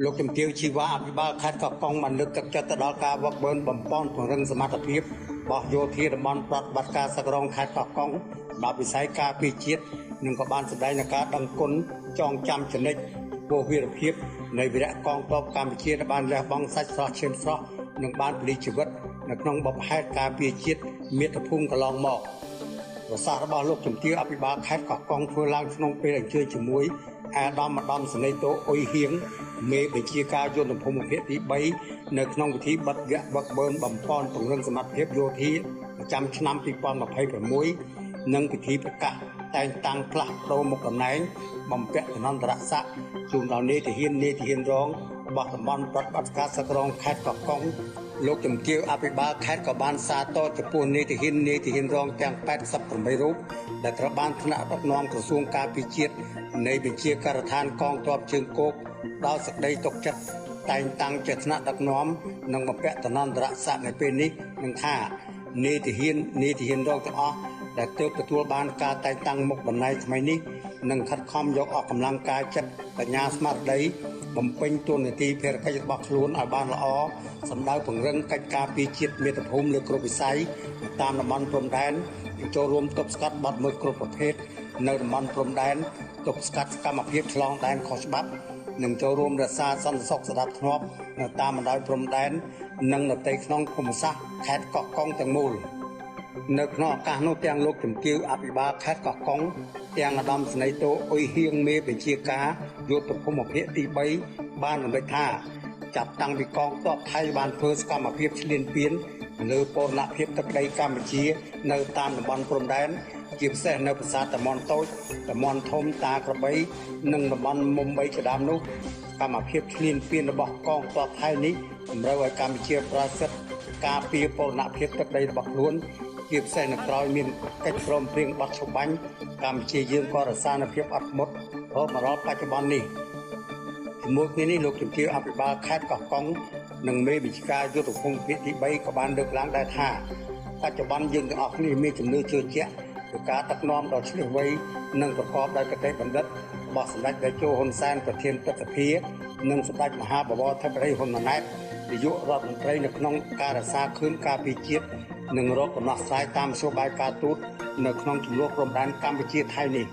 លោកជំទាវជីវ៉ាអភិបាលខេត្តកោះកុងបានលើកទឹកចិត្តទៅដល់ការវឹកវើបំពន់ពង្រឹងសមត្ថភាពរបស់យោធាតំបន់ប្រតិបត្តិការសឹករងខេត្តកោះកុងសម្រាប់វិស័យការពារជាតិនិងក៏បានសម្ដែងនូវការដឹងគុណចងចាំចនិចពោះវីរភាពនៃវីរៈកងទ័ពកម្ពុជាដែលបានលះបង់សាច់ស្រស់ឈាមស្រស់និងបានពលីជីវិតនៅក្នុងបព្វហេតុការពារជាតិមាតុភូមិកន្លងមកប្រសាសន៍របស់លោកជំទាវអភិបាលខេត្តកោះកុងធ្វើឡើងក្នុងពេលអញ្ជើញជាមួយអាដាមឧត្តមសេនីយ៍តូអ៊ុយហៀងមេបញ្ជាការយុទ្ធភូមិភាគទី3នៅក្នុងពិធីបិទវគ្គវឹកវើបំពន់ពង្រឹងសមត្ថភាពយោធាប្រចាំឆ្នាំ2026និងពិធីប្រកាសតែងតាំងផ្លាស់ប្ដូរមុខតំណែងបំពាក់ឋានន្តរស័ក្តិជូនដល់នាយទាហាននាយទាហានរងរបស់តំបន់ប្រតិបត្តិការសឹករងខេត្តកោះកុងលោកជំទាវអភិបាលខេត្តក៏បានសាទរចំពោះនាយទាហាននាយទាហានរងទាំង88រូបដែលត្រូវបានថ្នាក់ដឹកនាំក្រសួងការពារជាតិនៃបញ្ជាការដ្ឋានកងទ័ពជើងគោកដល់សេចក្តីទុកចិត្តតែងតាំងជាថ្នាក់ដឹកនាំនិងបំពាក់ឋានន្តរស័ក្តិនៅពេលនេះនឹងថានាយទាហាននាយទាហានរងទាំងអស់ដែលទើបទទួលបានការតែងតាំងមុខតំណែងថ្មីនេះនឹងខិតខំយកអស់កម្លាំងកាយចិត្តបញ្ញាស្មារតីបំពេញតួនាទីភារកិច្ចរបស់ខ្លួនឲ្យបានល្អសម្ដៅពង្រឹងកិច្ចការពារជាតិមាតុភូមិលើគ្រប់វិស័យតាមតំបន់ព្រំដែនចូលរួមទប់ស្កាត់បទល្មើសគ្រប់ប្រភេទនៅតំបន់ព្រំដែនទប់ស្កាត់សកម្មភាពឆ្លងដែនខុសច្បាប់និងចូលរួមរក្សាសន្តិសុខសណ្ដាប់ធ្នាប់នៅតាមបណ្ដោយព្រំដែននិងនៅផ្ទៃក្នុងភូមិសាស្ត្រខេត្តកោះកុងទាំងមូលនៅក្នុងឱកាសនោះទាំងលោកជំទាវអភិបាលខេត្តកោះកុងទាំងឧត្តមសេនីយ៍តូអ៊ុយហៀងមេបញ្ជាការយុទ្ធភូមិភាគទី3បានរំលេចថាចាប់តាំងពីកងទ័ពថៃបានធ្វើសកម្មភាពឈ្លានពានលើបូរណភាពទឹកដីកម្ពុជានៅតាមតំបន់ព្រំដែនជាពិសេសនៅប្រាសាទតាមាន់តូចតាមាន់ធំតាក្របីនិងតំបន់មុំ3ជាដើមនោះសកម្មភាពឈ្លានពានរបស់កងទ័ពថៃនេះតម្រូវឲ្យកម្ពុជាប្រើសិទ្ធិការពារបូរណភាពទឹកដីរបស់ខ្លួនជាពិសេសនៅក្រោយមានកិច្ចព្រមព្រៀងបទច្បាញ់កម្ពុជាយើងក៏រក្សានូវភាពអត់ធ្មត់រហូតមកដល់បច្ចុប្បន្ននេះជាមួយគ្នានេះលោកជំទាវអភិបាលខេត្តកោះកុងនិងមេបញ្ជាការយុទ្ធភូមិភាគទី3ក៏បានលើកឡើងដែរថាបច្ចុប្បន្នយើងទាំងអស់គ្នាមានជំនឿជឿជាក់លើការដឹកនាំដ៏ឈ្លាសវៃនិងប្រកបដោយកតេបណ្ឌិតរបស់សម្ដេចតេជោហ៊ុនសែនប្រធានព្រឹទ្ធសភានិងសម្ដេចមហាបវរធិបតីហ៊ុនម៉ាណែតនាយករដ្ឋមន្ត្រីនៅក្នុងការរក្សាខឿនការពារជាតិនិងរកដំណោះស្រាយតាមមធ្យោបាយការទូតនៅក្នុងចំនួនព្រំដែនកម្ពុជាថៃនេះ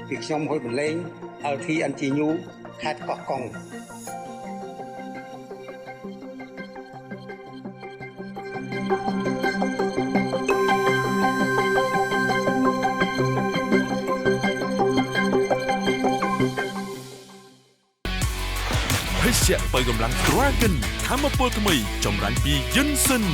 ពីខ្ញុំហ៊ុយបន្លែង LTNG News ខេត្តកោះកុង ភេសជ្ជៈបើកម្លាំង Dragon ធម្មពលថ្មីចម្រាញ់ពីយិនសិន